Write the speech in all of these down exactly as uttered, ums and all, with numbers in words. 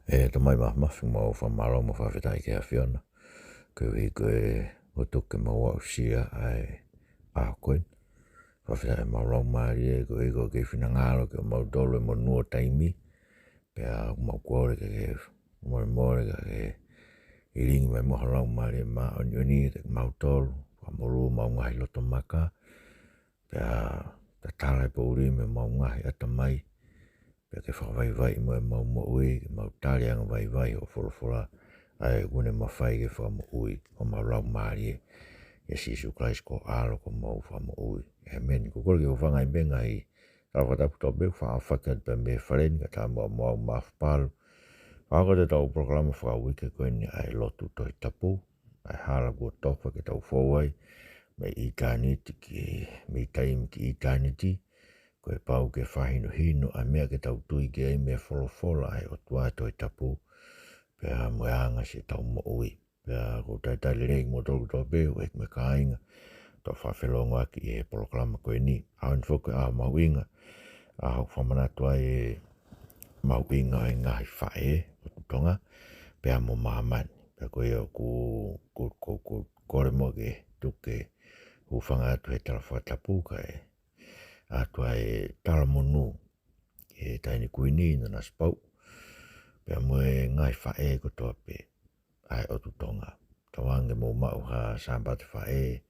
ʻE Tamai Māfimafi, mau fakamālō mo fakafetaʻi ki he ʻAfiona koeʻuhi ko e ʻoku tuku ke mau aʻusia ʻa e ʻaho ko eni. Fakafetaʻi ʻemau laumālie koeʻuhi ko e kei finangalo ke mau tolu e monū ʻo taimi. Pea mau kole ke ke molemole ka ke ilingi mai mo ho Laumālie Māʻoniʻoni kiate kimautolu, fakamolū homau ngaahi loto maka, pea tatala e poʻuli mei homau ngaahi ʻatamai, pea ke fakavaivaiʻi mo ʻemau moʻui, ke mau tali angavaivai hoʻo folofola, ʻa ia ʻoku ne mafai ke fakamoʻui homau laumālie. ʻIa Sīsū Kalaisi ko ho ʻAlo ko homau Fakamoʻui. ʻĒmeni. Ko e kole ke u hūfanga ʻi he ngaahi tala fakatapu kotoa pē, fakaʻaufaki atu pē mei he fale ni, kae ʻatā muʻa mo au Mafapalu. Fakahoko atu ʻetau polokalama fakauike ko eni ʻa e Lotu Tohi Tapu, ʻa e hala kuo tofa ke tau fou ai mei ʻitāniti ki, mei taimi ki ʻitāniti, ko e pau ke fakahinohino ʻa e meʻa ke tau tui ki ai mei he folofola ʻa e ʻOtua, Tohi Tapu, pea mo e anga siʻetau moʻui. Pea ʻoku ou talitali lelei kimoutolu kotoa pē, ʻoku ʻi ai mo e kāinga ʻoku tau fakafelongoaki ʻi he polokalama ko eni. ʻAho ni foki ko e ʻaho mahuʻinga, ʻaho ʻoku fakamanatu ai e mahuʻinga ʻo e ngaahi faʻē ʻo Tonga pea mo māmani. Pea ko ia ʻoku, ʻoku, ʻoku, ʻoku kole muʻa ke tuku ke hūfanga atu he tala fakatapu kae ʻatu ʻa e talamonū ki he Taʻahine Kuini Nanasipauʻu pea mo e ngaahi faʻē kotoa pē ʻa e ʻOtu Tonga. Tauange mou maʻu ha Sāpate Faʻē,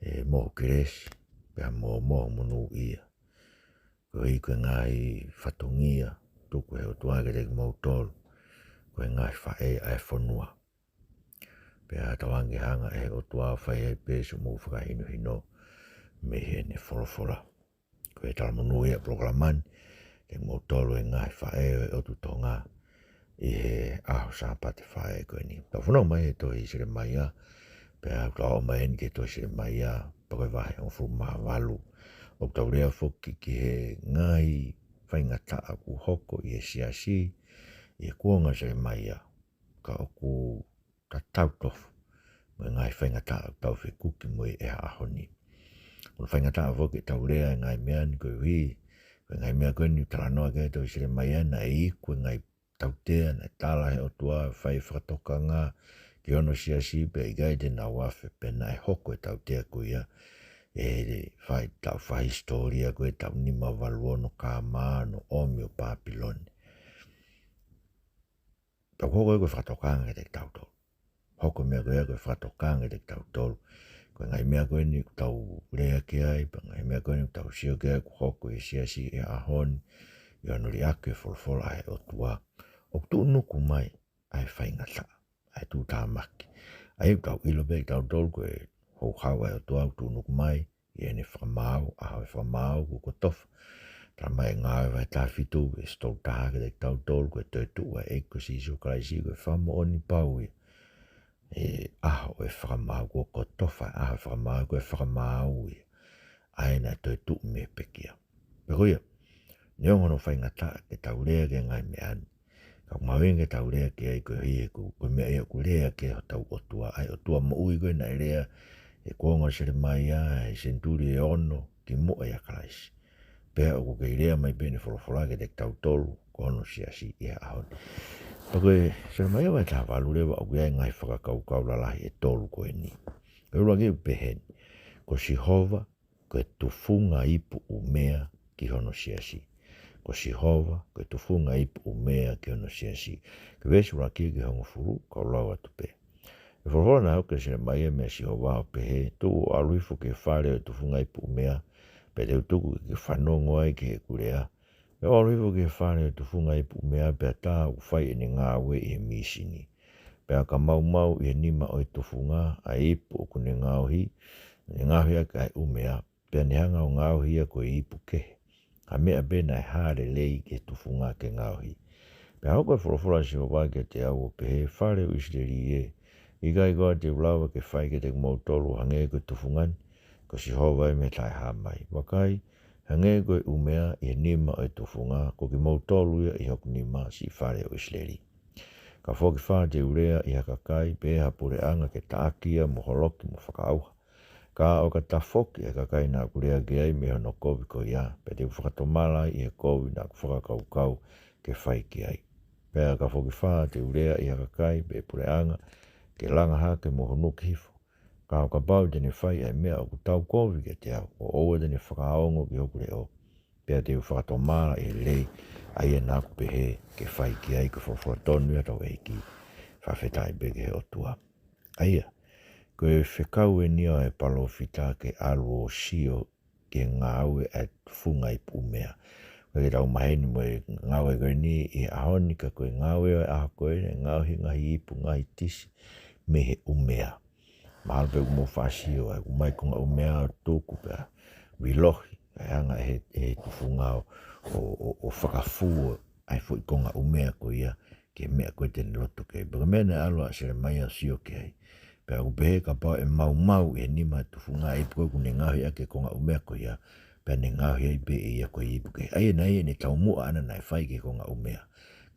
ʻe mohu kelesi, pea mo mohu monūʻia. Koeʻuhi ko e ngaahi fatongia tuku ʻe he ʻOtua kiate kimoutolu, ko e ngaahi faʻē ʻa e fonua. Pea tauange hanga ʻe he ʻOtua ʻo fai ai pē siʻomou fakahinohino mei heʻene folofola. Ko e talamonū ia ʻa e polokalama ni kiate kimoutolu e ngaahi faʻē ʻo e ʻOtu Tonga ʻi he ʻaho Sāpate Faʻē ko eni. Tau fanongo mai he tohi Selemaia, pea ʻoku tau aʻu mai eni ki he tohi Selemaia, pea ko e vahe hongofulu mā valu. ʻOku tau lea foki ki he ngaahi faingataʻa kuo hoko ʻi he siasi ʻi he kuonga ʻo Selemaia, ka ʻoku tatau tofu mo e ngaahi faingataʻa ʻoku tau fekuki mo ia he ʻaho ni. Ko e faingataʻa foki ke tau lea e ngaahi meʻa ni koeʻuhi ko e ngaahi meʻa ko eni ʻoku talanoa ki ai e tohi Selemaia, naʻe iku e ngaahi tautea, naʻe tala ʻe he ʻOtua ʻe fai e fakatokanga ki hono siasi, pea ʻikai te nau afe, pea naʻe hoko e tautea ko ia ʻi he fai taʻu fakahisitōlia ko e taʻu nima valu ono K.M., ʻo ʻomi ʻo Pāpilone. Pea ʻoku hoko ia ko e fakatokanga kiate kitautolu. Hoko e meʻa ko ia ko e fakatokanga kiate kitautolu. Ko e ngaahi meʻa ko eni ʻoku tau lea ki ai, pea ngaahi meʻa ko eni ʻoku tau sio ki ai ʻoku hoko ʻi he siasi he ʻaho ni, ʻi hono liʻaki e folofola ʻa e ʻOtua, ʻoku tuʻunuku mai ʻa e faingataʻa, ʻa e tuʻutāmaki. ʻA ia ʻoku tau ʻilo pē kitautolu ko e houhau ʻa e ʻOtua ʻoku tuʻunuku mai ʻi heʻene fakamaau, ʻaho e fakamaau kuo kotofa. Talamai ʻe Ngāue vahe taha fitu veesi tolu taha kiate kitautolu, ko e toetuʻu ʻa e ʻEiki ko Sīsū Kalaisi ko e fakamoʻoni pau ia. ʻE ʻaho e fakamaau, kuo kotofa e ʻaho e fakamaau, ko e fakamaau ia ʻa ē naʻe toetuʻu mei he pekia. Pea ko ia, neongo hono faingataʻa ke tau lea ki he ngaahi meʻa ni, ka ʻoku mahuʻinga ke tau lea ki ai koeʻuhi he ko, ko e meʻa ia ʻoku lea ki ai hotau ʻOtua, ʻa e ʻOtua moʻui ko ē naʻe lea he kuonga ʻo Selemaia he senituli ʻe ono kimuʻa ʻia Kalaisi. Pea ʻoku kei lea mai pē ʻene folofola kiate kitautolu, ko hono siasi ʻi he ʻaho ni. Pea ko e Selemaia vahe taha valu leva ʻoku ʻi ai e ngaahi fakakaukau lalahi ʻe tolu ko eni. Ko e ʻuluaki ʻoku pehē ni: Ko Sihova ko e tufunga ipu ʻumea ki hono siasi. Ko Sihova ko e tufunga ipu ʻumea ki hono siasi. Ko e veesi ʻuluaki ki he hongofulu, kau lau atu pē. ʻE folofola naʻe hoko kia Selemaia meia Sihova ʻo pehē: Tuʻu ʻo ʻalu hifo ki he fale ʻo e tufunga ipu ʻumea, pea te u tuku ke ke fanongo ai ki heʻeku lea. Pea u ʻalu hifo ki he fale ʻo e tufunga ipu ʻumea, pea tā ʻoku fai ʻene ngāue ʻi he mīsini. Pea ka maumau ʻi he nima ʻo e tufunga ʻa e ipu ʻoku ne ngaohi, ne ngaohi ʻaki ʻa e ʻumea, pea ne hanga ʻo ngaohi ia ko e ipu kehe, ha meʻa pē naʻe hā lelei ki he tufunga ke ngaohi. Pea hoko e folofola ʻa Sihova kiate au ʻo pehē: Fale ʻo ʻIsileli ē, ʻikai koā te u lava ke fai kiate kimoutolu ʻo hangē ko e tufunga ni? Ko Sihova ia mei he Taʻehāmai. Vakai, hangē ko e ʻumea ʻi he nima ʻo e tufunga, ko kimoutolu ia ʻi hoku nima, siʻi fale ʻo ʻIsileli. Ka foki fā te u lea ʻi ha kakai, pe ha puleʻanga ke taʻaki ia mo holoki mo fakaʻauha. Ka ʻo ka tafoki ʻa e kakai naʻa ku lea ki ai mei hono kovi ko ia, pea te u fakatomala ai ʻi he kovi naʻa ku fakakaukau ke fai ki ai. Pea ka fokifā te u lea ʻi ha kakai pe puleʻanga, ke langa hake mo hunuki hifo. Ka ʻo kapau te ne fai ʻa e meʻa ʻoku taukovi kiate au, ʻo ʻoua te ne fakaongo ki hoku leʻo, pea te u fakatomala ʻi he lelei ʻa ia naʻa ku pehē ke fai ki ai. Ko e folofola tonu ia ʻa hotau ʻEiki. Fakafetaʻi pē ki he ʻOtua. ʻA ia, ko e fekau eni ʻa e palōfita ke ʻalu ʻo sio ki he ngāue ʻa e tufunga ipu ʻumea. ʻOku ʻikai ke tau maheni mo e ngāue ko eni ʻi he ʻaho ni, ka ko e ngāue ʻo e ʻaho ko eni, ngāue he ngaahi ipu, ngaahi tisi mei he ʻumea. Mahalo pē ʻoku mou faʻa sio ai, ʻoku ʻomai konga ʻumea ʻo tuku pea vilohi, ʻe hanga ʻe he, ʻe he tufunga ʻo, ʻo, ʻo, ʻo fakafū ʻa e foʻi konga ʻumea ko ia ki he meʻa ko ē te ne loto ki ai. Pea ko e meʻa naʻe ʻalu ʻa Selemaia ʻo sio ki ai. Pea ʻoku pehē kapau ʻe maumau ʻi he nima ʻo e tufunga ʻa e ipu ko ē ʻoku ne ngaohi ʻaki e konga ʻumea ko ia, pea ne ngaohi ai pē ʻe ia ko e ipu kehe. ʻA ia naʻe ʻi ai ʻene taumuʻa ʻana naʻe fai ki he konga ʻumea.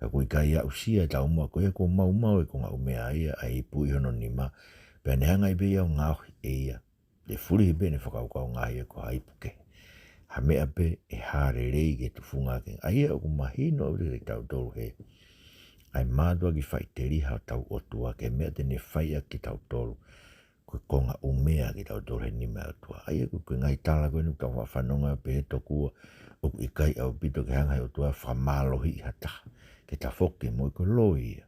Ka ʻoku ʻikai aʻusia e taumuʻa ko ia, kuo maumau e konga ʻumea ia ʻa e ipu ʻi hono nima, pea ne hanga ai pē ia ʻo ngaohi ʻe ia. ʻE fulihi pē ʻene fakakaukau, ngaohi ia ko ha ipu kehe. Ha meʻa pē ʻe hā lelei ki he tufunga kehe. ʻA ia ʻoku mahino ʻaupito kiate kitautolu he ʻa e mātuʻaki faʻiteliha hotau ʻOtua ki he meʻa te ne fai ʻaki kitautolu, ko e konga ʻumea kitautolu he nima ʻo e ʻOtua. ʻA ia ko e, ko e ngaahi tala ko eni ʻoku tau faʻa fanongo ai pē he tokua ʻoku ʻikai ʻaupito ke hanga ʻe he ʻOtua ʻo fakamālohiʻi ha taha ke tafoki mo e, ko e loi ia.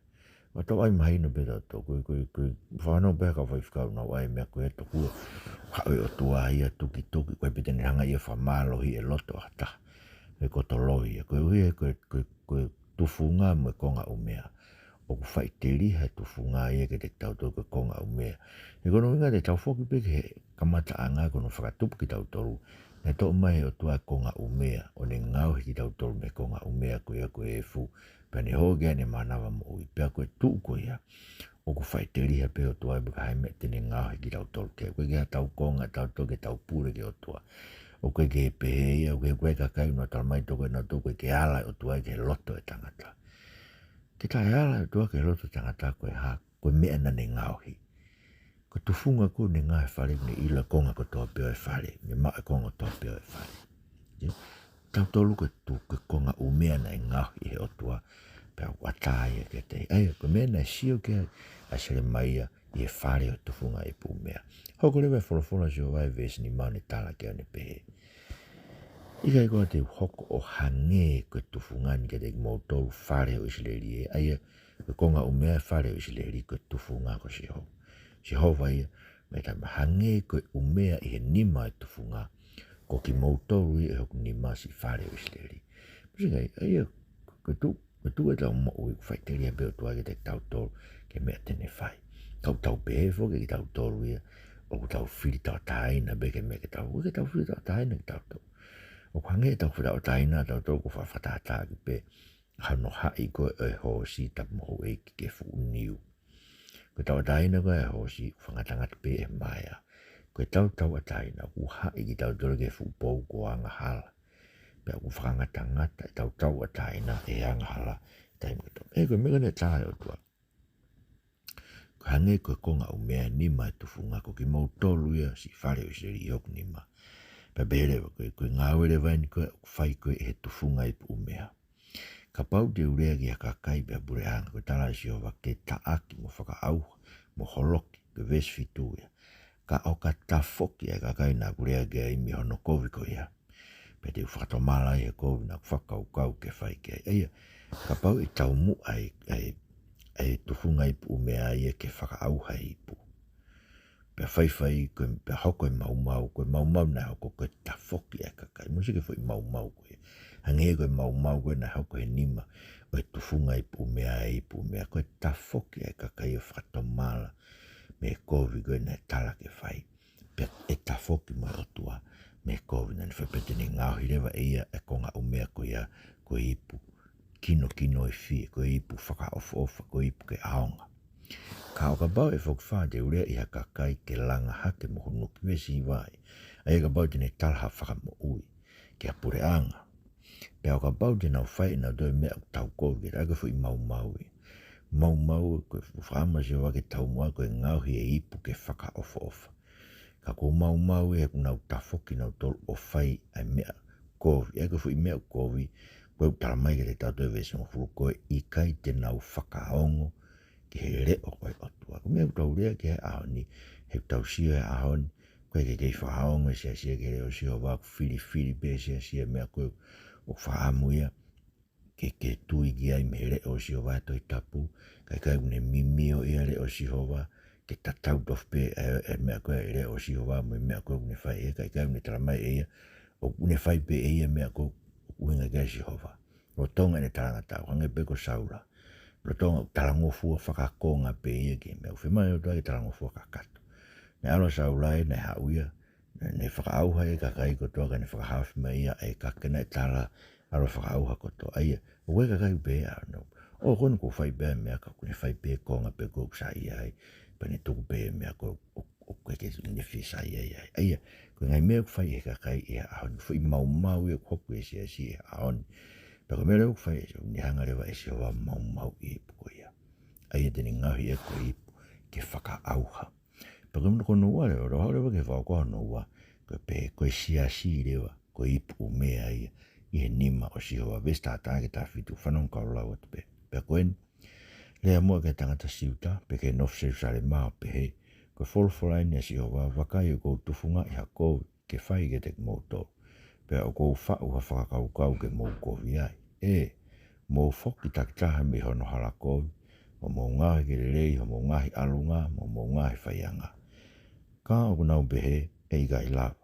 ʻOku tau ʻai mahino pē tautolu, ko e, ko e, ko e, fanongo pē ha kau faifekau ʻoku nau ʻai e meʻa ko e tokua, haʻu e ʻOtua ia tukituki, ko e pē te ne hanga ia ʻo fakamālohiʻi e loto ʻo ha taha. He ko e toloi ia, koeʻuhi he ko e, ko e, ko e tufunga mo e konga ʻumea. ʻOku faʻiteliha e tufunga ia kiate kitautolu ko e konga ʻumea. He ko hono ʻuhinga te tau foki pē ki he kamataʻanga ko hono fakatupu kitautolu, naʻe toʻo mai ʻe he ʻOtua e konga ʻumea, ʻo ne ngaohi kitautolu mei he konga ʻumea ko ia ko e efu, pea ne hoko ki ai ʻene mānava moʻui. Pea ko e tuʻu ko ia, ʻoku faʻiteliha pē e ʻOtua ia pe ko e hā e meʻa te ne ngaohi kitautolu ki ai. ʻOku ʻikai ke ʻi ai hatau konga ʻatautolu ke tau pule ki he ʻOtua. ʻOku ʻikai ke pehē ia, ʻoku ʻikai, ʻoku ʻikai ha kakai ʻoku nau talamai ʻe kinautolu ʻoku ʻikai ke ala e ʻOtua ia ki he loto ʻo e tangata. Ke taʻeala e ʻOtua ki he loto ʻo e tangata ko e hā? Ko e meʻa naʻa ne ngaohi. Ko e tufunga ʻoku ne ngaohi e fale, ne ʻilo e konga kotoa pē ʻo e fale, ne maʻu e konga kotoa pē ʻo e fale. Ia, tautolu ko e tu-, ko e konga ʻumea naʻe ngaohi ʻe he ʻOtua, pea ʻoku ʻatā ia kiate ia. ʻA ia, ko e meʻa naʻe sio ki ai ʻa Selemaia ʻi he fale ʻo e tufunga ipu ʻumea. Hoko leva e folofola ʻa Sihova ʻi he veesi nima ʻo ne tala ki ai ʻo ne pehē: ʻIkai koā te u hoko ʻo hangē ko e tufunga ni kiate kimoutolu, fale ʻo ʻIsileli ē? ʻA ia, ko e konga ʻumea e fale ʻo ʻIsileli, ko e tufunga ko Sihova. Sihova ia, mei he taimi, hangē ko e ʻumea ʻi he nima ʻo e tufunga, ko kimoutolu ia ʻi hoku nima, siʻi fale ʻo ʻIsileli. Mou sio ki ai, ʻa ia, ko e tu-, ko e tuʻu ʻetau moʻui, ʻoku faʻiteliha pē e ʻOtua kiate kitautolu ki he meʻa te ne fai. Ka ʻoku tau pehē foki kitautolu ia, ʻoku tau fili tauʻatāina pē ki he meʻa ke tau, ʻoku ʻikai ke tau fili tauʻatāina kitautolu. ʻOku hangē ʻetau fili tauʻatāina ʻatautolu ko e fakatātā pē ʻa hono haʻi ko ē ʻo e hoosi tapu mo houʻeiki ki he fuʻu niu. Ko e tauʻatāina ko ē ʻa e hoosi, ʻoku fakangatangata pē ʻe he maea. Ko ʻetau tauʻatāina, ʻoku haʻi kitautolu ki he fuʻu pou ko e angahala. Pea ʻoku fakangatangata ʻetau tauʻatāina ʻe he angahala taimi kotoa. Ē, ko e meʻa ko ē naʻe tala ʻe he ʻOtua. Ko e hangē ko e konga ʻumea ʻi he nima ʻo e tufunga, ko kimoutolu ia, siʻi fale ʻo ʻIsileli, ʻi hoku nima. Pea pehē leva, ko e, ko e ngāue leva eni ko ē ʻoku fai ko ē ʻe he tufunga ipu ʻumea. Kapau te u lea ki ha kakai pe ha puleʻanga, ko e tala ʻa Sihova, ke taʻaki mo fakaʻauha mo holoki, ko e veesi fitu ia, ka ʻo ka tafoki ʻa e kakai naʻa ku lea ki ai mei hono kovi ko ia, pea te u fakatomala ai he kovi naʻa ku fakakaukau ke fai ki ai. ʻA ia, kapau ʻe taumuʻa ʻa e, ʻa e, ʻa e tufunga ipu ʻumea ia ke fakaʻauha e ipu, pea faifai, ko e, pea hoko e maumau, ko e maumau naʻe hoko ko e tafoki ʻa e kakai. Mou sio ki he foʻi maumau ko ia. Hangē ko e maumau ko ē naʻe hoko he nima ʻo e tufunga ipu ʻumea, e ipu ʻumea, ko e tafoki ʻa e kakai ʻo fakatomala mei he kovi ko ē naʻe tala ke fai. Pea ʻe tafoki mo e ʻOtua mei he kovi naʻa ne fai, pea te ne ngaohi leva ʻe ia e konga ʻumea ko ia ko e ipu kinokinoifie, ko e ipu fakaʻofoʻofa, ko e ipu ke ʻaonga. Ka ʻo kapau ʻe fokifā te u lea ʻi ha kakai, ke langa hake mo hunuki, veesi hiva ia, ʻa ia kapau te ne tala ha fakamoʻui ki ha puleʻanga, pea ʻo kapau te nau fai ʻe nautolu e meʻa ʻoku taukovi, ʻa ia ko e foʻi maumau ia. Maumau, ko e fakaʻamu ʻa Sihova ke taumuʻa, ko e ngaohi e ipu ke fakaʻofoʻofa. Ka kuo maumau ia he kuo nau tafoki nautolu ʻo fai ʻa e meʻa kovi. ʻA ia ko e foʻi meʻa kovi, Ko e ʻoku tala mai kiate kitautolu ʻe he veesi hongofulu, ko e ʻikai te nau fakaongo ki he leʻo ʻo e ʻOtua. Ko e meʻa ʻoku tau lea ki ai he ʻaho ni, he ʻoku tau sio he ʻaho ni, ʻoku ʻikai ke kei fakaongo e siasi ia ki he leʻo ʻo Sihova, ʻoku filifili pē siasi ia meʻa ko ē ʻoku fakaʻamu ia ke, ke tui ki ai mei he leʻo ʻo Sihova he Tohi Tapu, kae ʻikai ʻoku ne mimioʻi ʻa e leʻo ʻo Sihova, ke tatau tofu pē ʻa e, ʻa e meʻa ko ē ʻa e leʻo ʻo Sihova mo e meʻa ko ē ʻoku ne fai ʻe ia, kae ʻikai ʻoku ne tala mai ʻe ia ʻoku ne fai pē ʻe ia meʻa ko ē ʻoku ʻuhinga ki ai ʻa Sihova. Lolotonga ʻene talangataʻa, hangē pē ko Saula. Lolotonga ʻoku talangofua fakakonga pē ia ki he meʻa ʻoku fiemaʻu ʻe he ʻOtua ke talangofua kakato. Naʻe ʻalu ʻa Saula ē, naʻe haʻu ia, naʻe, naʻe fakaʻauha e kakai kotoa, ka ne fakahaofi mai ia ʻe he kakai naʻe tala, ʻalu ʻo fakaʻauha kotoa. ʻA ia, ʻoku ʻi ai e kakai pē ʻa ʻenau, ʻo ko eni ʻoku fai pē ʻa e meʻa ka ʻoku ne fai pē konga pē ko ē ʻoku saiʻia ai, pea ne tuku pē e meʻa ko ē ʻoku, ʻoku ʻikai ke ne fie saiʻia ai. ʻA ia, ko e ngaahi meʻa ʻoku fai ʻe he kakai he ʻaho ni, foʻi maumau ia ʻoku hoko he siasi he ʻaho ni. Pea ko e meʻa leva ʻoku fai ʻe Sihova, ne hanga leva ʻe Sihova ʻo maumauʻi e ipu ko ia. ʻA ia te ne ngaohi ia ko e ipu ke fakaʻauha. Pea ko e meʻa ko hono ua leva, ʻalu hake leva ki he fakaʻauha hono ua, ko e pehē ko e siasi leva ko e ipu ʻumea ia ʻi he nima ʻo Sihova. Veesi taha taha ki he taha fitu, fanongo kau lau atu pē. Pea ko eni, lea muʻa ki he tangata Siuta, pea ki he nofo Selusalema ʻo pehē, ko e folofola eni ʻa Sihova, vakai ʻoku ou tufungaʻi ha kovi ke fai kiate kimoutolu. Pea ʻoku ou faʻu ha fakakaukau ke mou kovi ai. ʻE, mou foki takitaha mei hono hala kovi, ʻo mou ngaohi ke lelei homou ngaahi ʻalunga mo homou ngaahi faianga. Ka ʻoku nau pehē, ʻe ʻikai lava.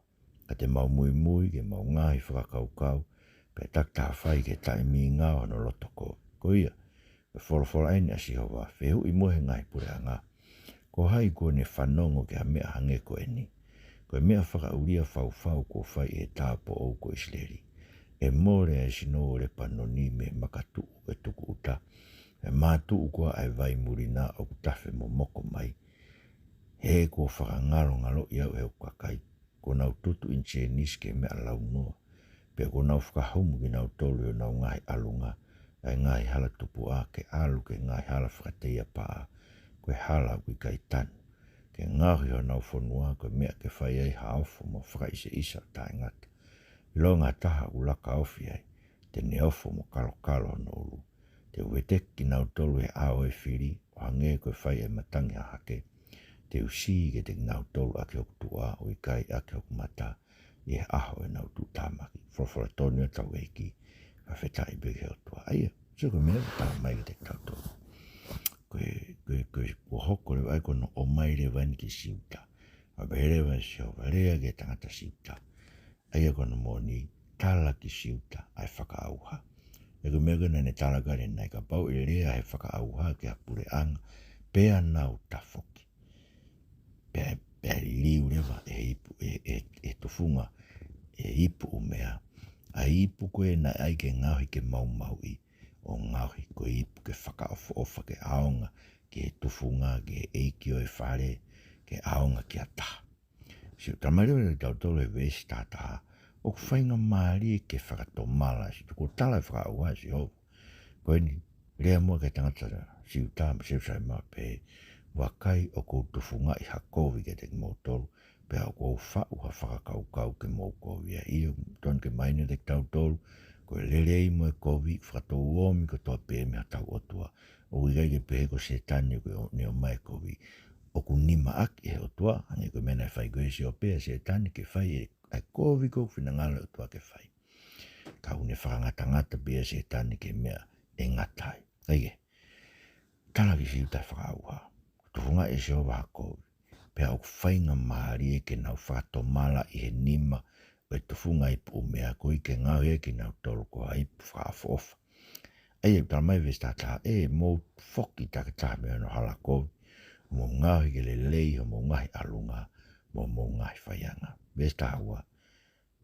Ka te mau muimui ki heʻemau ngaahi fakakaukau, pea takitaha fai ki he taʻemingao hono loto kovi. Ko ia, ko e folofola eni ʻa Sihova, fehuʻi muʻa he ngaahi puleʻanga, ko hai kuo ne fanongo ki ha meʻa hangē ko eni? Ko e meʻa fakaʻulia faufau kuo fai ʻe he tāupoʻou ko ʻIsileli. ʻE mole ʻa e sinou ʻo Lepanoni mei he makatuʻu ʻo e tukuʻuta, ʻe mātuʻu koā ʻa e vai mulina ʻoku tafe momoko mai? He kuo fakangalongaloʻi au ʻe hoku kakai, kuo nau tutu ʻi Senisi ki he meʻa launoa. Pea kuo nau fakahumu kinautolu ʻi honau ngaahi ʻalunga, ʻa e ngaahi hala tupuʻa, ke ʻalu ki he ngaahi hala fakateiapaʻa, ko e hala ʻoku ʻikai tanu. Ke ngaohi honau fonua ko e meʻa ke fai ai ha ofo mo fakaʻiseʻisa ʻo taʻengata. ʻIlonga ha taha ʻoku laka ofi ai, te ne ofo mo kalokalo hono ʻulu. Te u veteki kinautolu he ʻao ʻo e fili, ʻo hangē ko e fai ʻa e matangi hahake. Te u siʻi kiate kinautolu ʻaki hoku tuʻa, ʻo ʻikai ʻaki hoku mata, ʻi he ʻaho ʻo ʻenau tuʻutāmaki. Folofola tonu ʻa hotau ʻEiki, fakafetaʻi pē ki he ʻOtua. ʻA ia, sio ko e meʻa ʻoku tala mai kiate kitautolu. Ko e, ko e, ko e, kuo hoko leva ai ko hono ʻomai leva eni ki Siuta. ʻA pehē leva ʻe Sihova, lea ki he tangata Siuta. ʻA ia ko hono moʻoni, tala ki Siuta ʻa e fakaʻauha. ʻA ia ko e meʻa ko ē naʻa ne tala ki ai ʻanenai, kapau ʻe lea ʻa e fakaʻauha ki ha puleʻanga, pea nau tafoki, pea, pea liliu leva ʻe he ipu, ʻe, ʻe, ʻe he tufunga, ʻe he ipu ʻumea, ʻa e ipu ko ē naʻe ʻai ke ngaohi ke maumauʻi, ʻo ngaohi ko e ipu ke fakaʻofoʻofa, ke ʻaonga ki he tufunga, ki he ʻeiki ʻo e fale, ke ʻaonga ki ha taha. Sio, tala mai leva kiate kitautolu he veesi taha taha, ʻoku faingamālie ke fakatomala, sio, kuo tala e fakaʻauha ʻa Sihova. Ko eni, lea muʻa ki he tangata Siuta mo Selusalema ʻo pehē, vakai ʻoku ou tufungaʻi ha kovi kiate kimoutolu, pea ʻoku ou faʻu ha fakakaukau ke mou kovi ai. ʻIo, tonu ke mahino kiate kitautolu, ko e lelei mo e kovi, fakatouomi kotoa pē mei hotau ʻOtua. ʻOku ʻikai ke pehē ko Sētane ʻoku ne ʻomai e kovi. ʻOku nimaʻaki ʻe he ʻOtua, hangē ko e meʻa naʻe fai ko ē ʻe Siope ʻa Sētane ke fai e, ʻa e kovi ko ē ʻoku finangalo e ʻOtua ke fai. Ka ʻoku ne fakangatangata pē ʻa Sētane ki he meʻa ʻe ngata ai. ʻA ia, tala ki Siuta e fakaʻauha, tufungaʻi ʻe Sihova ha kovi, pea ʻoku faingamālie ke nau fakatomala ʻi he nima ʻo e tufunga ipu ʻumea ko ē ke ngaohi ai kinautolu ko ha ipu fakaʻofoʻofa. ʻA ia, tala mai veesi taha taha, ʻe, mou foki takitaha mei hono hala kovi, mou ngaohi ke lelei homou ngaahi ʻalunga mo homou ngaahi faianga. Veesi taha ua,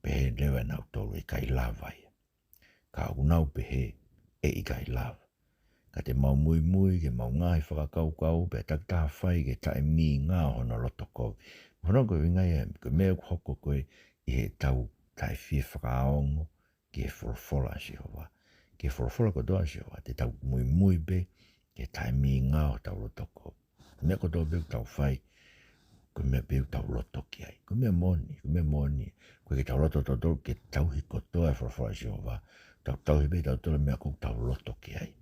pehē leva ʻe nautolu, ʻe ʻikai lava ia. Ka ʻoku nau pehē, ʻe ʻikai lava. Ka te mau muimui ki heʻemau ngaahi fakakaukau, pea takitaha fai ki he taʻemingao hono loto kovi. Hono ko e ʻuhinga ia, ko e meʻa ʻoku hoko ko ē ʻi heʻetau taʻe fie fakaongo ki he folofola ʻa Sihova. Ki he folofola kotoa ʻa Sihova, te tau muimui pē ki he taʻemingao hotau loto kovi. Meʻa kotoa pē ʻoku tau fai, ko e meʻa pē ʻoku tau loto ki ai. Ko e meʻa moʻoni, ko e meʻa moʻoni. ʻOku ʻikai ke tau loto tautolu ke tauhi kotoa e folofola ʻa Sihova, tau tauhi pē kitautolu e meʻa ʻoku tau loto ki ai.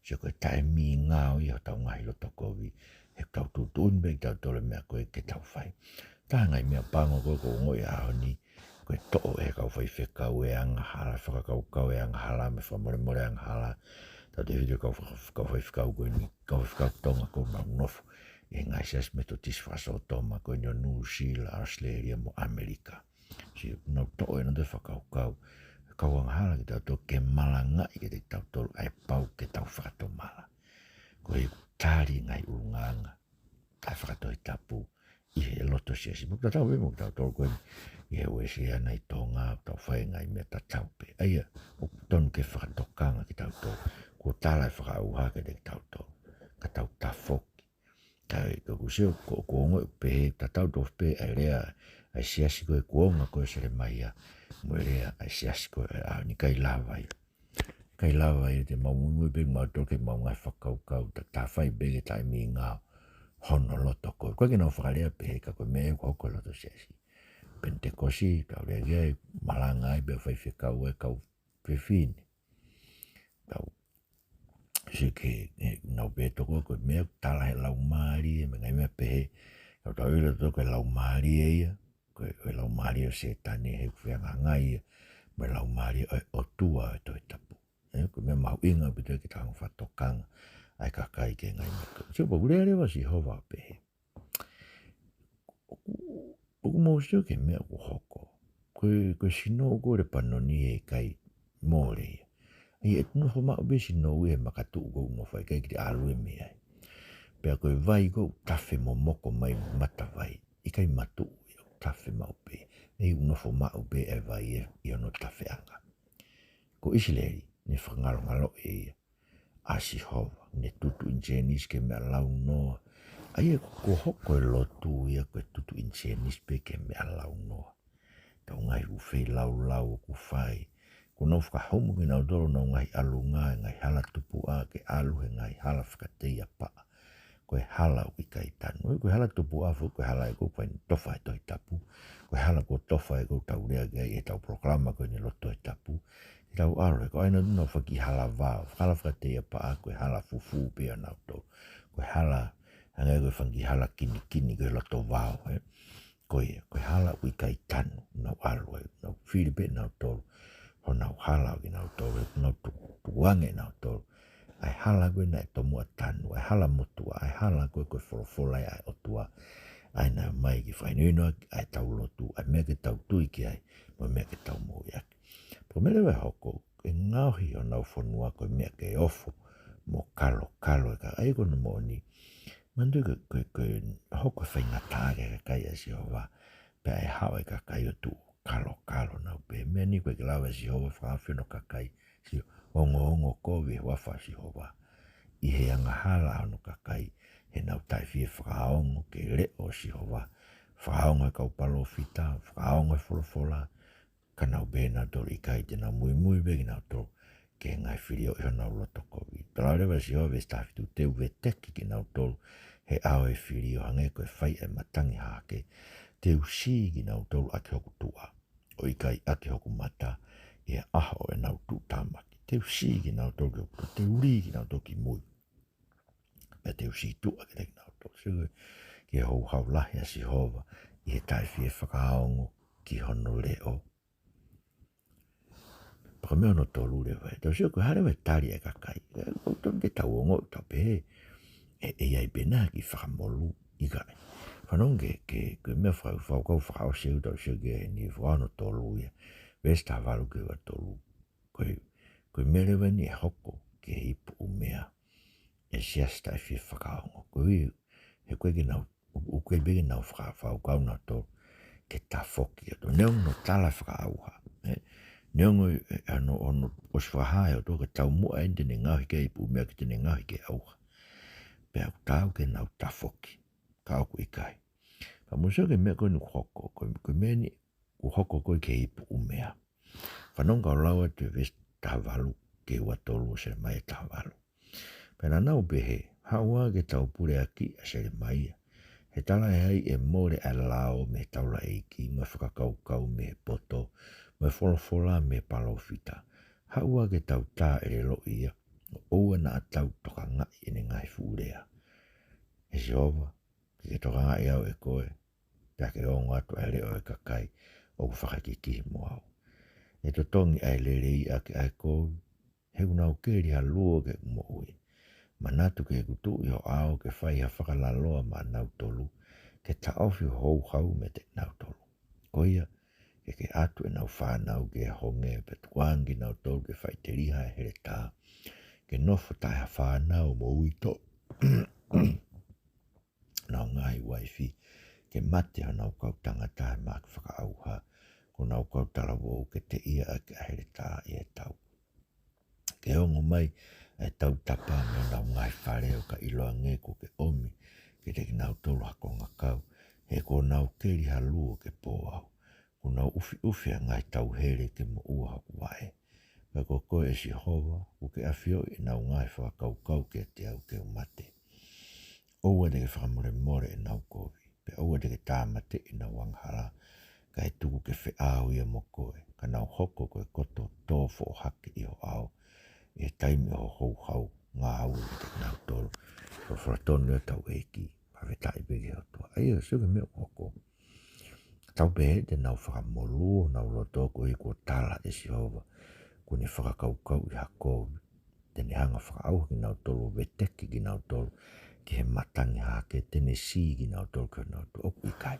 Sio ko e taʻemingao ia hotau ngaahi loto kovi. He ʻoku tau tuʻutuʻuni pē kitautolu e meʻa ko ē ke tau fai. Taha e ngaahi meʻa pango ko ē ʻoku ou ongoʻi he ʻaho ni, ko e toʻo ʻe he kau faifekau e angahala, fakakaukau e angahala, mo e fakamolemole angahala. Tautefito ki he kau fa-, kau faifekau ko eni, kau faifekau Tonga ʻoku nau nofo ʻi he ngaahi siasi Metotisi fakasōtoma ko eni ʻo Nuʻusila, ʻAositelēlia mo ʻAmelika. Sio, nau toʻo ʻenau toe fakakaukau. Kau angahala kitautolu ke malangaʻi kiate kitautolu ʻa e pau ke tau fakatomala. Ko e tali e ngaahi ʻulungaanga ʻa e fakatohitapu ʻi he loto siasi. Mo tatau pē mo kitautolu ko eni ʻi he Uēsiliana ʻi Tonga, tau fai e ngaahi meʻa tatau pē. ʻA ia, ʻoku totonu ke fakatokanga kitautolu. Kuo tala e fakaʻauha kiate kitautolu ka tau tafoki. Kae, ka ʻoku ou sio, ʻoku, ʻoku ou ongoʻi pehē, tatau tofu pē ʻa e lea ʻa e siasi ko ē kuonga ko ē ʻo Selemaia mo e lea ʻa e siasi ko ē ʻaho ni, ʻikai lava ia. ʻIkai lava ia, te mau muimui pē mautolu ki heʻemau ngaahi fakakaukau, ta, ta fai pē ki he taʻemingao hono loto ko ē. ʻOku ʻikai ke nau fakalea pehē ka ko e meʻa ia ʻoku hoko he loto siasi. Penitekosi, tau lea ki ai, malanga ai pē faifekau e kau fefine. Tau sio ki he, he, nau pehē toko ko e meʻa ʻoku tala he laumālie, mo e ngaahi meʻa pehē. Tau tau ʻilo toko ko e laumālie ia, ko e, ko e laumālie ʻo Sētane he ʻoku fehangahangai ia mo e laumālie ʻo e ʻOtua ʻo e Tohi Tapu. ʻE, ko e meʻa mahuʻinga ʻaupito ke tau fakatokanga ai e kakai ki he ngaahi meʻa ko ē. Sio pea ʻoku lea leva ʻa Sihova ʻo pehē. ʻOku, ʻoku mou sio ki he meʻa ʻoku hoko. Ko e, ko e sinou ko ē ʻo Lepanoni ʻe ʻikai mole ia. ʻA ia ʻe nofo maʻu pē sinou ia he makatuʻu ʻoku nofo ai, ʻikai ke te ʻalu ia mei ai. Pea ko e vai ʻoku tafe momoko mai matavai, ʻikai matuʻu ia, ʻoku tafe maʻu pē. ʻE ʻoku nofo maʻu pē e vai ē ʻi hono tafeʻanga. Ko ʻIsileli, ne fakangalongaloʻi ia ʻa Sihova, ne tutuʻi ʻene sēnisi ki he meʻa launoa. ʻA ia ʻoku hoko e lotu ia ko e tutuʻi ʻene sēnisi pē ki he meʻa launoa. Tau ngaahi ʻū feilaulau ʻoku fai. Kuo nau fakahomu kinautolu honau ngaahi ʻalunga, e ngaahi hala tupuʻa ke ʻalu he ngaahi hala fakateiapaʻa. Ko e hala ʻoku ʻikai tanu. Ko e hala tupuʻa foki, ko e hala ē ʻoku fai tofa he Tohi Tapu. Ko e hala kuo tofa ē ʻoku tau lea ki ai ʻi heʻetau polokalama ko eni Lotu Tohi Tapu. Ke tau ʻalu, he ko e ʻai nautolu honau fanga kiʻi hala vao. Hala fakateiapaʻa, ko e hala fufū pē ʻanautolu. Ko e hala, hangē ko e fanga kiʻi hala kinikini, ko e loto vao, ē. Ko ia, ko e hala ʻoku ʻikai tanu, nau ʻalu ai, nau fili pē nautolu honau hala ʻo kinautolu, nau tu-, tukuange nautolu ʻa e hala ko ē naʻe tomuʻa tanu, ʻa e hala motuʻa, ʻa e hala ko ē ko e folofola ʻa e ʻOtua, ʻa ia naʻe ʻomai ke fakahinohinoʻi ʻaki ʻa ʻetau lotu, ʻa e meʻa ke tau tui ki ai, mo e meʻa ke tau moʻui ʻaki. Pea ko e meʻa leva ʻe hoko, ʻe ngaohi honau fonua ko e meʻa ke ofo mo kalokalo e kakai, ko hono moʻoni. Manatuʻi ko e, ko e, ko e hoko e faingataʻa ki he kakai ʻa Sihova, pea ʻe haʻu e kakai ʻo tuʻu kalokalo nau pehē. Meʻa ni ʻoku ʻikai ke lava ʻe Sihova fakahaofi hono kakai, sio, ongoongo kovi e huafa ʻo Sihova ʻi he angahala hono kakai, heʻenau taʻefie fakaongo ki he leʻo ʻo Sihova, fakaongo e kau palōfita, fakaongo e folofola, ka nau pehē nautolu ʻikai, te nau muimui pē kinautolu ki he ngaahi filio ʻi honau loto kovi. Tala leva ʻe Sihova veesi taha fitu, te u veteki kinautolu he ʻao ʻo e filio hangē ko e fai ʻa e matangi hahake. Te u sī kinautolu ʻaki hoku tuʻa, ʻo ʻikai ʻaki hoku mata, ʻi he ʻaho ʻo ʻenau tuʻutāmaki. Te u sī kinautolu ki hoku tuʻa, te u lī kinautolu ki mui. Pea te u sītuʻa kiate kinautolu. Sio ki he houhau lahi ʻa Sihova ʻi he taʻefie fakaongo ki hono leʻo. Pea ko e meʻa hono tolu leva ē. Tau sio ko e hā leva e tali ʻa e kakai. ʻOku totonu ke tau ongoʻi, tau pehē, ʻe, ʻe ʻi ai pē nai ha kiʻi fakamolū, ʻikai. Fanongo ki he, ki he, ki he meʻa faka-, fakakaukau fakaʻosi ʻoku tau sio ki ai heni, Fakahā hono tolu ia, veesi taha valu ki he ua tolu. Ko e, ko e meʻa leva eni ʻe hoko ki he ipu ʻumea ʻa e siasi taʻefie fakaongo. Ko ia, he ʻoku ʻikai ke nau, ʻoku ʻikai pē ke nau faka-, fakakaukau nautolu ke tafoki atu. Neongo hono tala e fakaʻauha, ē? Neongo, ē, hono, hono ʻosi fakahā ʻe he ʻOtua ko e taumuʻa eni te ne ngaohi ki ai e ipu ʻumea, ʻikai te ne ngaohi ki he ʻauha. Pea ʻoku taau ke nau tafoki, ka ʻoku ʻikai. Pea mou sio ki he meʻa ko eni ʻoku hoko, ko e, ko e meʻa eni ʻoku hoko ko ē ki he ipu ʻumea. Fanongo kau lau atu e veesi taha valu ki he ua tolu ʻo Selemaia taha valu. Pea naʻa nau pehē, haʻu ā ke tau puleʻaki ʻa Selemaia. He talaʻehai ʻe mole ʻa e lao mei he taulaʻeiki, mo e fakakaukau mei he poto, mo e folofola mei he palōfita. Haʻu ā ke tau tāʻeleloʻi ia, ʻo ʻoua naʻa tau tokangaʻi ʻene ngaahi fuʻu lea. ʻE Sihova, ke ke tokangaʻi au ʻe koe, pea ke ongo atu ʻa e leʻo ʻo e kakai ʻoku fakakikihi mo au. ʻE totongi ʻa e lelei ʻaki ʻa e kovi, he kuo nau keli ha luo ki heʻeku moʻui. Manatu ki heʻeku tuʻu ʻi ho ʻao ke fai ha fakalaloa maʻanautolu, ke taʻofi ho houhau meiate kinautolu. Ko ia, ke ke ʻatu ʻenau fānau ki he honge, pea tukuange kinautolu ke faʻiteliha ʻa e heletā, ke nofo taʻe ha fānau mo uitou ʻenau ngaahi uaifi, ke mate honau kau tangata he mahaki fakaʻauha, ko honau kau talavou ke teʻia ʻaki ʻa e heletā ʻi he tau. Ke ongo mai ʻa e tautapa mei honau ngaahi fale, ʻo ka ʻiloange kuo ke ʻomi kiate kinautolu ha kongakau, he kuo nau keli ha luo ke pō au. Kuo nau ʻufiʻufi ʻa e ngaahi tauhele ke moʻua hoku vaʻe. Ka ko koe ʻe Sihova, kuo ke ʻafioʻi ʻenau ngaahi fakakaukau kiate au ke u mate. ʻOua te ke fakamolemole ʻenau kovi, pea ʻoua te ke tāmateʻi ʻenau angahala, kae tuku ke feʻao ia mo koe, ka nau hoko ko e koto tō foʻohake ʻi ho ʻao, ʻi he taimi ʻo ho houhau ngāue kiate kinautolu. Folofola tonu ʻa hotau ʻEiki, fakafetaʻi pē ki he ʻOtua. ʻA ia, sio ki he meʻa ʻoku hoko. Tau pehē te nau fakamolū honau loto koeʻuhi kuo tala ʻe Sihova kuo ne fakakaukauʻi ha kovi, te ne hanga fakaʻauha kinautolu, veteki kinautolu ki he matangi hahake, te ne sī kinautolu ki honau tuʻa. ʻOku ʻikai.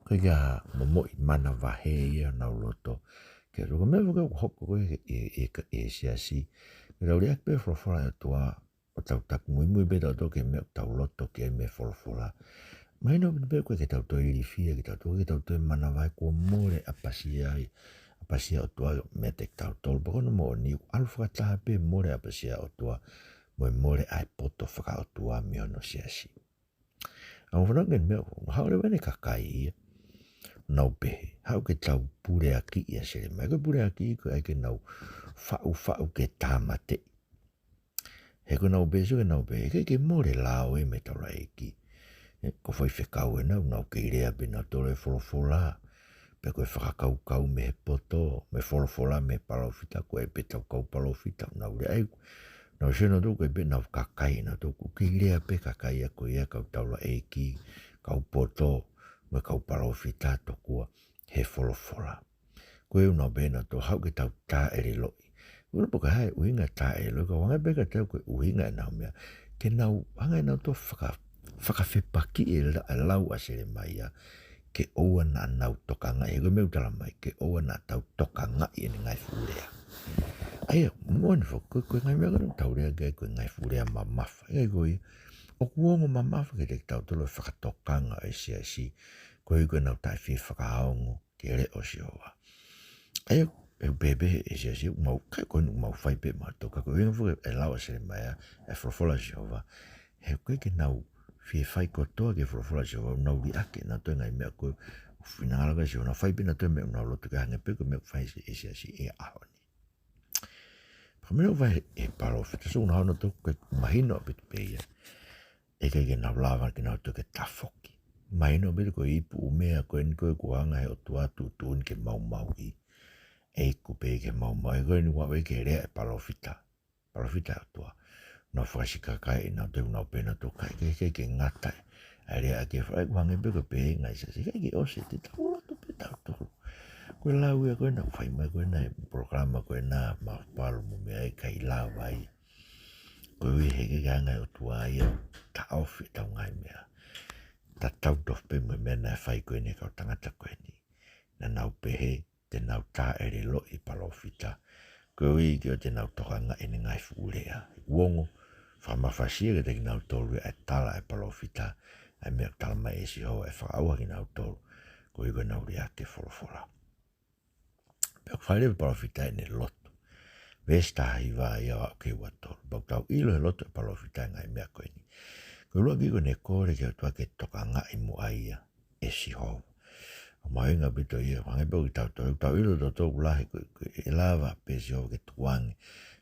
Ko e kia momoʻi manavahē ia honau loto. Ke toko meʻa foki ʻoku hoko ko ē ʻi, ʻi, ʻi, ʻi he siasi. Ke tau liʻaki pē folofola ʻa e ʻOtua, ʻo tau tapu muimui pē tautolu ki he meʻa ʻoku tau loto ki ai mei he folofola. Mahino pē ko e ke tau toe ilifia, ke tau toe, ke tau toe manavahē kuo mole ʻapasia ai, ʻapasia ʻOtua meiate kitautolu. Pea ko hono moʻoni, ʻalu fakataha pē mole ʻapasia ʻOtua mo e mole ʻa e poto fakaʻotua mei hono siasi. ʻA mo fanongo ki he meʻa, ʻoku haʻu leva ʻene kakai ia, nau pehē, haʻu ke tau puleakiʻi ʻa Selemaia. Ko e puleakiʻi ko e ʻai ke nau faʻufaʻu ke tāmateʻi. He ko ʻenau pehē, sio ki heʻenau pehē, ʻikai ke mole lao ē mei he taulaʻeiki. Ē, ko e faifekau ena, ʻoku nau kei lea pē nautolu e folofola. Pea ko e fakakaukau mei he poto, mei he folofola, mei he palōfita, ko e pē ʻetau kau palōfita, ʻoku nau lea ai. Nau sio nautolu ko e pē ʻenau kakai nautolu, ʻoku kei lea pē kakai ia ko ia, kau taulaʻeiki, kau poto, mo e kau palōfita tokua he folofola. Ko e ʻuhinga pē nautolu haʻu ke tau tāʻeleloʻi. ʻUhinga pē ko e hā e ʻuhinga tāʻeleloʻi, ka ʻoku hangē pē kiate au ko e ʻuhinga ʻenau meʻa. Ke nau hanga ʻe nautolu ʻo faka-, fakafepakiʻi e la-, e lau ʻa Selemaia. Ke ʻoua naʻa nau tokangaʻi, he ko e meʻa ʻoku tala mai, ke ʻoua naʻa tau tokangaʻi ʻene ngaahi fuʻu lea. ʻA ia, moʻoni foki, ko e, ko e ngaahi meʻa ko ē ʻoku tau lea ki ai ko e ngaahi fuʻu lea mamafa. ʻIkai ko ia, ʻoku ongo mamafa kiate kitautolu e fakatokanga ʻa e siasi. Koeʻuhi ko ʻenau taʻefie fakaongo ki he leʻo ʻo Sihova. ʻA ia, ʻoku pehē pē ʻe he siasi, ʻoku mau, ʻikai ko eni ʻoku mau fai pē mautolu, ka ko e ʻuhinga foki e lau ʻa Selemaia, e folofola ʻa Sihova. He ʻoku ʻikai ke nau fie fai kotoa ki he folofola ʻa Sihova, ʻoku nau liʻaki ʻe nautolu e ngaahi meʻa ko ē ʻoku finangalo ki ai ʻa Sihova, nau fai pē ʻe nautolu e meʻa ʻoku nau loto ki ai, hangē pē ko e meʻa ʻoku fai ʻe he siasi he ʻaho ni. Pea ko e meʻa ʻoku fai ʻe he palōfita, sio, ʻoku nau hanga ʻo toko ke mahino ʻaupito pē ia. ʻIkai ke nau lava kinautolu ke tafoki. Mahino ʻaupito ko e ipu ʻumea ko eni ko ē kuo hanga ʻe he ʻOtua ʻo tuʻutuʻuni ke maumauʻi. ʻE iku pē ke maumauʻi. Ko eni ʻoku ʻave ki he lea ʻa e palōfita. Palōfita ʻa e ʻOtua. Nau fakasikakaeʻi nautolu, nau pehē nautolu ʻikai ke, ke, ke ngata ʻa e lea ʻa e fai, ʻoku hangē pē ko e pehē ʻe he ngaahi siasi, ʻikai ke ʻosi, te tau lotu pē tautolu. Ko e lau ia ko ena ʻoku fai mai ko ena he polokalama ko ena, mapalu mo e meʻa, ʻikai lava ia. Koeʻuhi he ʻikai ke hanga ʻe he ʻOtua ia ʻo taʻofi ʻetau ngaahi meʻa. Tatau tofu pē mo e meʻa naʻe fai ko eni ki he kau tangata ko eni. Naʻa nau pehē te nau tāʻeleloʻi e palōfita, koeʻuhi ke ʻoua te nau tokangaʻi ʻene ngaahi fuʻu lea. ʻOku ongo fakamafasia kiate kinautolu ʻa e tala ʻa e palōfita, ʻa e meʻa ʻoku tala mai ʻe Sihova ʻe fakaʻauha kinautolu, koeʻuhi ko ʻenau liʻaki e folofola. Pea ʻoku fai leva ʻe he palōfita ʻene lotu. Veesi taha hiva ia ʻo aʻu ki he ua tolu. Pea ʻoku tau ʻilo he lotu ʻa e palōfita e ngaahi meʻa ko eni. Ko e ʻuluaki, ko ʻene kole ki he ʻOtua ke tokangaʻi muʻa ia ʻe Sihova. ʻOku mahuʻinga ʻaupito ia, hangē pē ko kitautolu, tau ʻilo tautolu lahi ko, ko e lava pē ʻe Sihova ke tukuange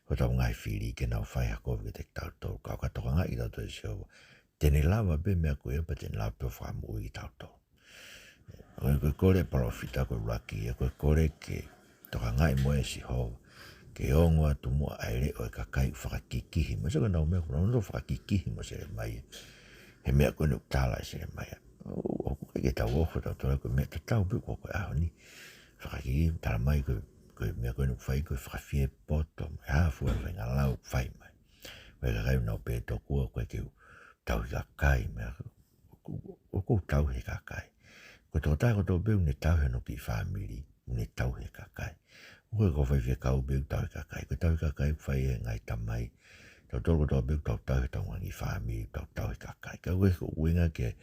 hotau ngaahi fili ke nau fai ha kovi kiate kitautolu. Ka ʻo ka tokangaʻi kitautolu ʻe Sihova, te ne lava pē meʻa ko ia pea te ne lava pē ʻo fakamoʻui kitautolu. Ko e, ko e kole ʻa e palōfita ko e ʻuluaki ia, ko e kole ke tokangaʻi muʻa ʻe Sihova. ke ongo atu muʻa ʻa e leʻo ʻo e kakai ʻoku fakakikihi mai. Sio ko ʻenau meʻa, ko ʻenau fakakikihi mo Selemaia. He meʻa ko eni ʻoku tala ʻe Selemaia. ʻOku, ʻoku ʻikai ke tau ofo tautolu ko e meʻa tatau pē ko e ʻaho ni. Fakakikihi, tala mai ko, ko e meʻa ko eni ʻoku fai ko e fakafiepoto, mo e hā fua e faʻahinga lau ʻoku fai mai. Ko e kakai ʻoku nau pehē tokua ko e ke u tauhi kakai, meʻa ʻoku, ʻoku ou tauhi e kakai. Ko e tokotaha kotoa pē ʻoku ne tauhi hono kiʻi fāmili, ʻoku ne tauhi e kakai. ʻOku ʻikai ko e faifekau pē ʻoku tauhi e kakai. Ko e tauhi e kakai ʻoku fai ʻe he ngaahi tamai. Tautolu kotoa pē ʻoku tau tauhi hotau ngaahi fāmili, tau tauhi e kakai. Ka ʻoku ʻikai ko e ʻuhinga ke,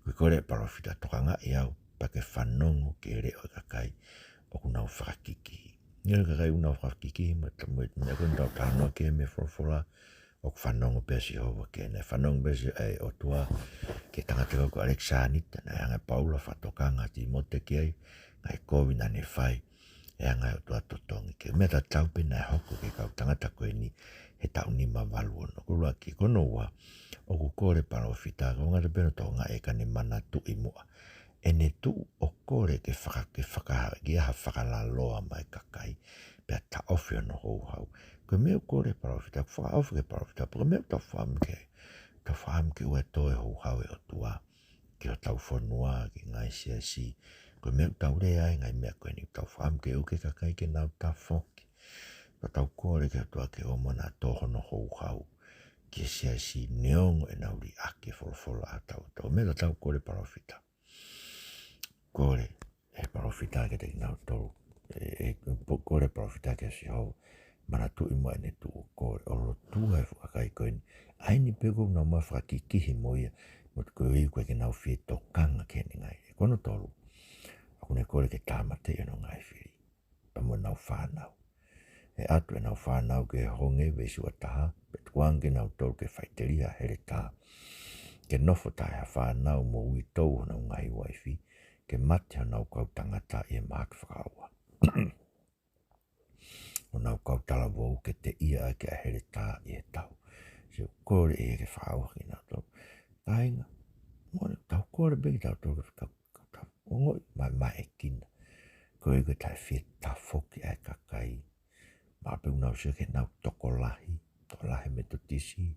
ko e kole ʻa e palōfita tokangaʻi au, pea ke fanongo ki he leʻo ʻo e kakai ʻoku nau fakakikihi. Ngali kakai ʻoku nau fakakikihi, mo e ta-, mo e, mo e ko eni tau talanoa ki he meʻa folofola, ʻoku fanongo pē ʻa Sihova ki ai. Naʻe fanongo pē ʻa Sihova, ʻa e ʻOtua ki he tangata ko ʻAlekisānita, naʻe hanga ʻe Paula ʻo fakatokanga ʻa Tīmote ki ai, ngaahi kovi naʻa ne fai, ʻe hanga ʻe he ʻOtua ʻo totongi. Ko e meʻa tatau pē naʻe hoko ki he kau tangata ko eni he taʻu nima valu ono. Ko e ʻuluaki. Ko hono ua, ʻoku kole ʻa e palōfita, ko e ʻuhinga pē hono tokangaʻi, ka ne manatuʻi muʻa ʻene tuʻu ʻo kole ke faka-, ke faka-, ke ʻi ai ha fakalaloa maʻa e kakai, pea taʻofi hono houhau. Ko e meʻa ʻoku kole ʻa e palōfita, ʻoku fakaʻofa ki he palōfita, pea ko e meʻa ʻoku tau fakaʻamu ke, tau fakaʻamu ke ʻoua ʻe tō e houhau ʻa e ʻOtua ki hotau fonua, ki he ngaahi siasi. Ko e meʻa ʻoku tau lea ai, ngaahi meʻa ko eni ʻoku tau fakaʻamu ke ʻoua ke kakai ke nau tafoki. Pea tau kole ki he ʻOtua ke ʻoua muʻa naʻa tō hono houhau ki he siasi neongo ʻenau liʻaki e folofola ʻa hotau ʻOtua. Meʻa tatau kole ʻa e palōfita. Kole ʻa e palōfita kiate kinautolu. ʻE, ʻe, po-, kole ʻa e palōfita kia Sihova. Manatuʻi muʻa ʻene tuʻu ʻo kole. ʻO lotua e fuʻu kakai ko eni. ʻA eni pē ʻoku nau maʻu fakakikihi mo ia. Mo e ko e ʻuhi ʻoku ʻikai ke nau fie tokanga ki heʻene ngaahi. Ko hono tolu. ʻOku ne kole ke tāmateʻi hono ngaahi fili. Pea mo ʻenau fānau. ʻE ʻatu ʻenau fānau ki he honge, veesi ua taha, pea tukuange kinautolu ke faʻiteliha ʻa e heletā. Ke nofo taʻe ha fānau mo uitou honau ngaahi uaifi, ke mate honau kau tangata ʻi he mahaki fakaʻauha. Honau kau talavou ke teʻia ʻaki ʻa e heletā ʻi he tau. Sio, kole ʻe ia ke fakaʻauha kinautolu. Kāinga, mo e tau kole pē kitautolu ke faka-, ka tau ongoʻi mai, mai e kina. Ko e ʻikai ke taʻe fie tafoki ʻa e kakai. Mahalo pē ʻoku nau sio ki heʻenau tokolahi, tokolahi Metotisi,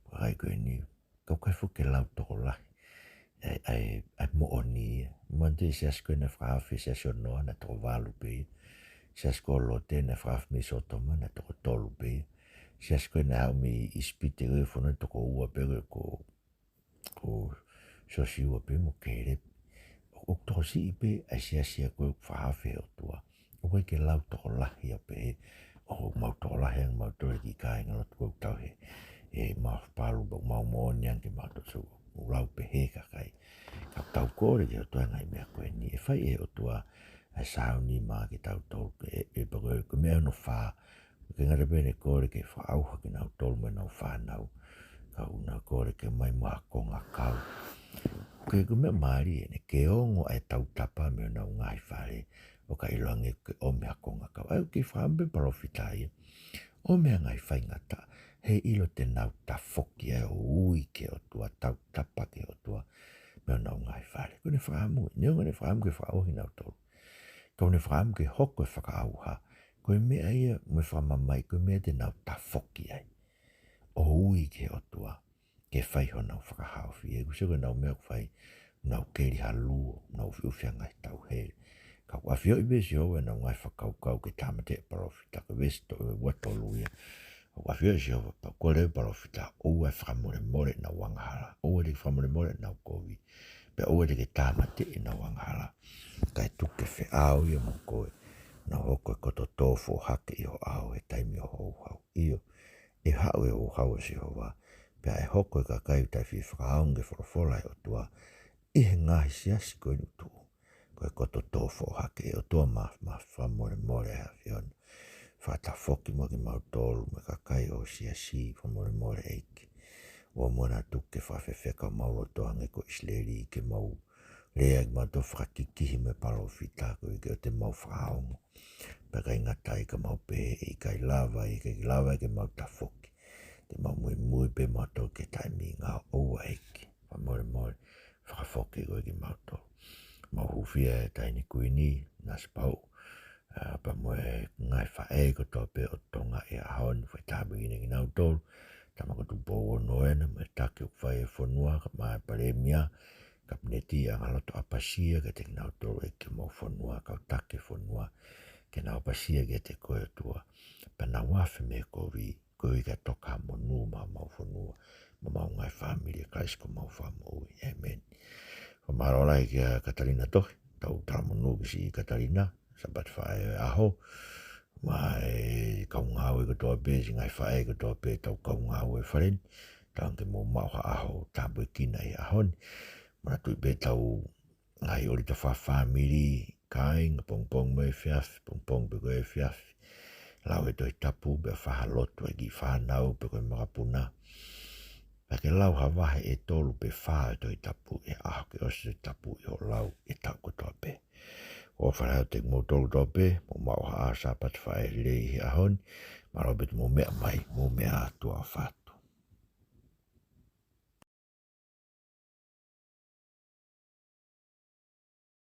kakai ko eni, kau kai fuʻu ke lau tokolahi. ʻA e, ʻa e, ʻa e moʻoni ia. Manatuʻi e siasi ko ē naʻe fakaafe, siasi ʻo Noa, naʻe toko valu pē ia. Siasi ko Lote naʻe fakaafe mei Sōtoma, naʻe toko tolu pē ia. Siasi ko ē naʻe haʻu mei ʻIsipite ko ē, fonua toko ua pē ko ē, ko ko Siosiua pē mo Kēlepi. ʻOku, ʻoku tokosiʻi pē ʻa e siasi ko ē ʻoku fakaafe ʻe he ʻOtua. ʻOku ʻikai ke lau tokolahi ʻo pehē, ʻoku mau tokolahi ange mautolu he kiʻi kāingalotu ʻoku tau hē. ʻE mau palu, mau moʻoni ange mautolu, ʻoku lau pehē ʻe he kakai. Ka tau kole ki he ʻOtua he ngaahi meʻa ko eni. ʻE fai ʻe he ʻOtua ʻa e sāuni maʻa kitautolu, ʻe, ʻe pea ko e, ko e meʻa hono fā, ʻoku ʻikai ngata pē ʻene kole ke fakaʻauha kinautolu mo ʻenau fānau, ka ʻoku ne kole ke ʻomai mo ha kongakau. Ko e, ko e meʻa mālie eni, ke ongo ʻa e tautapa mei honau ngaahi fale, ʻo ka ʻiloange ke ʻomi ha kongakau. ʻA ia ʻoku kei fakaʻamu pē ʻa e palōfita ia, ʻomi ha ngaahi faingataʻa, he ʻilo te nau tafoki ai ʻo ui ki he ʻOtua, tautapa ki he ʻOtua mei honau ngaahi fale. Ko ʻene fakaʻamu, neongo ʻene fakaʻamu ke fakaʻauha kinautolu, ka ʻoku ne fakaʻamu ke hoko e fakaʻauha ko e meʻa ia mo e fakamamahi, ko e meʻa te nau tafoki ai ʻo ui ki he ʻOtua ke fai honau fakahaofi. ʻOku sio ko ʻenau meʻa ʻoku fai, nau keli ha luo, nau ʻufiʻufi ʻa e ngaahi tauhele. Ka ʻoku ʻafioʻi pē ʻe Sihova ʻenau ngaahi fakakaukau ke tāmateʻi e palōfita, ko e veesi to-, ua tolu ia. ʻOku ʻafioʻi ʻe Sihova, pea kole ʻa e palōfita, ʻoua ʻe fakamolemole ʻenau angahala, ʻoua te ke fakamolemole ʻenau kovi, pea ʻoua te ke tāmateʻi ʻenau angahala. Kae tuku ke feʻao ia mo koe, naʻa nau hoko ko e koto tō foʻohake ʻi ho ʻao he taimi ʻo e houhau. ʻIo, ʻe haʻu e houhau ʻa Sihova, pea ʻe hoko e kakai ʻoku taʻe fie fakaongo ki he folofola ʻa e ʻOtua ʻi he ngaahi siasi ko eni ʻoku tuʻu. Ko e koto tō foʻohake. ʻE ʻOtua, ma, ma fakamolemole ʻa e ʻAfiona. Fakatafoki muʻa kimautolu mo e kakai ʻo e siasi, fakamolemole ʻEiki. ʻOua muʻa naʻa tuku ke fakafefeka homau loto hangē ko ʻIsileli, ke mau lea kimautolu fakakikihi mo e palōfita, koeʻuhi ke ʻoua te mau fakaongo. Pea ʻikai ngata ai ka mau pehē ʻe ʻikai lava, ʻe ʻikai lava ke mau tafoki. Te mau muimui pē mautolu ki he taimi ngāue, ʻoua ʻEiki. Fakamolemole, fakafoki koe kimautolu. Mau hūfia he taʻahine kuini, Nanasipauʻu, ʻa, ʻa pea mo e ngaahi faʻē kotoa pē ʻo Tonga he ʻaho ni, fai tāpuekina kinautolu, Tama ko Tupou Ono ena, mo e taki ʻoku fai ʻe he fonua, kae ʻumaʻā e Palēmia, Kapineti, ʻa e ngaahi loto ʻapasia kiate kinautolu ʻEiki ʻo homau fonua, kau taki e fonua, ke nau ʻapasia kiate koe ʻOtua. Pea nau afe mei he kovi, koeʻuhi kae toka monū maʻa homau fonua, mo homau ngaahi fāmili ʻia Kalaisi ko homau Fakamoʻui. ʻĒmeni. Fakamālō lahi kia Katalina Tohi, tau talamonū ki siʻi Katalina, Sāpate Faʻē ʻo e ʻaho, mo e kau ngāue kotoa pē, siʻi ngaahi faʻē kotoa pē, tau kau ngāue he fale ni, tau ke mou maʻu ha ʻaho tāpuekina he ʻaho ni. Manatuʻi pē ʻetau ngaahi ʻōlita fakafāmili, kāinga, pongipongi mo e efiafi, pongipongi pe ko e efiafi. Lau e Tohi Tapu, pea fai ha lotu ʻa e kiʻi fānau pe ko e makapuna. Pea ke lau ha vahe ʻe tolu pe fā ʻo e Tohi Tapu he ʻaho, ke ʻosi e Tohi Tapu ʻi hoʻo lau he taʻu kotoa pē. ʻOfa lahi atu kiate kimoutolu kotoa pē, mou maʻu ha Sāpate Faʻē lelei he ʻaho ni, mālō pē hoʻomou meʻa mai, mou meʻa ā, tuʻa ʻofa atu.